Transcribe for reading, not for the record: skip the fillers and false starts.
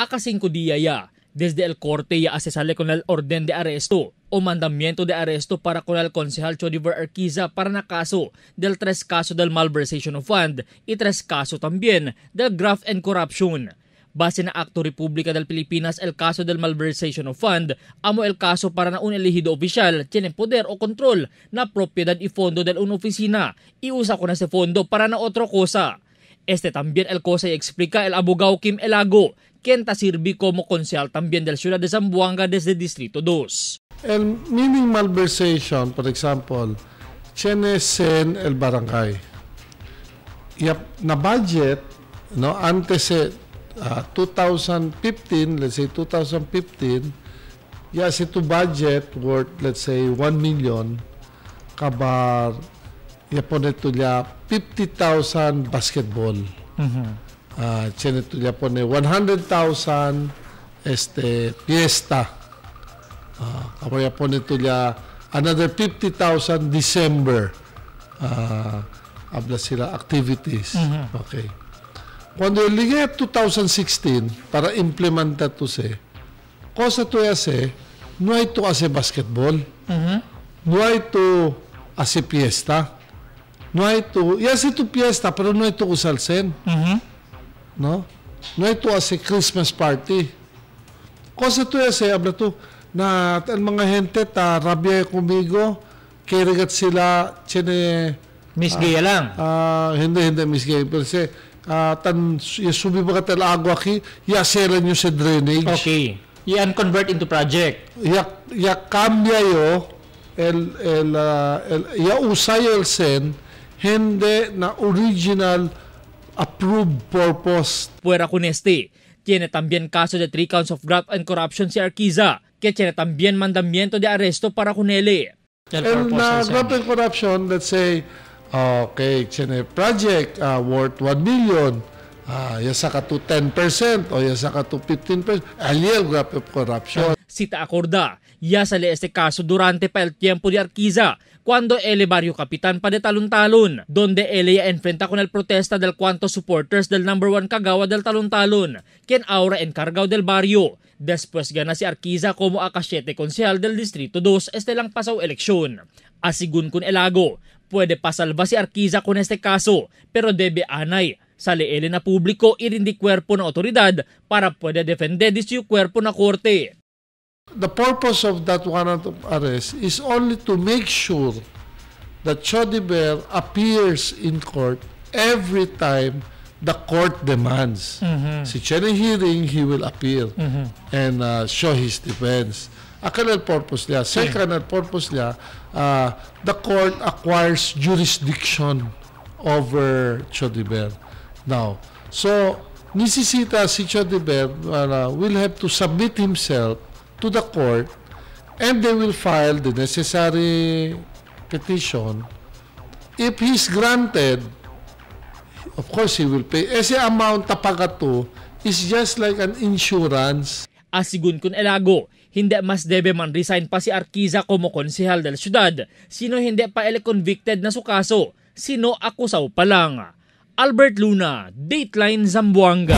Aca 5 días ya, desde el corte ya se sale con el orden de arresto o mandamiento de arresto para con el concejal Chodiver Arquiza para na caso del 3 caso del malversation of fund y 3 caso también del graft and corruption. Base na Acto República del Pilipinas, el caso del malversation of fund, amo el caso para na un elegido oficial tiene poder o control na propiedad y fondo del una oficina y usa con ese fondo para na otro cosa. Este también el cosa y explica el abogado Kim Elago, quien ta sirvi como concejal también del Ciudad de Zamboanga desde Distrito 2. El meaning malversation, for example, tiene sen el barangay. Yap, na budget, no, antes 2015, let's say 2015, ya si to budget worth, let's say, 1 million, kabar, ya pone to ya 50,000 basketball. Tiene to ya pone 100,000 fiesta. Kabar ya pone to ya another 50,000 December. Habla sila activities. Okay. Cuando llegué a 2016 para implementar to se, cosa to hace, no hay to hace basketball. No hay to hace fiesta. No hay to, ya hace tu fiesta, pero no hay to usalsen. No? No hay to hace Christmas party. Cosa to hace, habla to, na ang mga gente ta rabia conmigo, kerigat sila, tiene Miss Gay lang. Hindi Miss Gay, pero se tan subi ba ka agua aquí, ya sera nyo sa drainage. Okay. Yan convert into project. Ya cambia yo el ya usa yo el sen hindi na original approved purpose. Fuera con este, tiene también caso de 3 counts of graft and corruption si Arquiza, que tiene también mandamiento de arresto para con él. El na graft and corruption, let's say, okay, tiene project worth 1 million, ya saka to 10% o ya saka to 15%, aliel graft of corruption. Cita acorda, ya sale este caso durante pa el tiempo de Arquiza, cuando él barrio capitán pa de Talon-Talon, donde él ya enfrenta con el protesta del cuanto supporters del number 1 kagawa del Talon-Talon, quien ahora encargado del barrio. Después gana si Arquiza como acasiete concejal del Distrito 2 este lang pasaw eleksyon. Asigun con Elago, puede pasalva si Arquiza con este caso, pero debe anay sale él na publiko y rindi cuerpo na autoridad para puede defender di su cuerpo na korte. The purpose of that warrant of arrest is only to make sure that Chodiver appears in court every time the court demands. Si tiene hearing, he will appear and show his defense. Akal el purpose niya. Second, el purpose niya, the court acquires jurisdiction over Chodiver. Now, so, necesita si Chodiver will have to submit himself to the court and they will file the necessary petition. If he's granted, of course he will pay. Ese amount tapagato is just like an insurance. Asigun kun Elago, hindi mas debe man resign pa si Arquiza como konsehal del syudad, sino hindi pa ele convicted na su kaso, sino akusaw pa lang. Albert Luna, Dateline Zamboanga.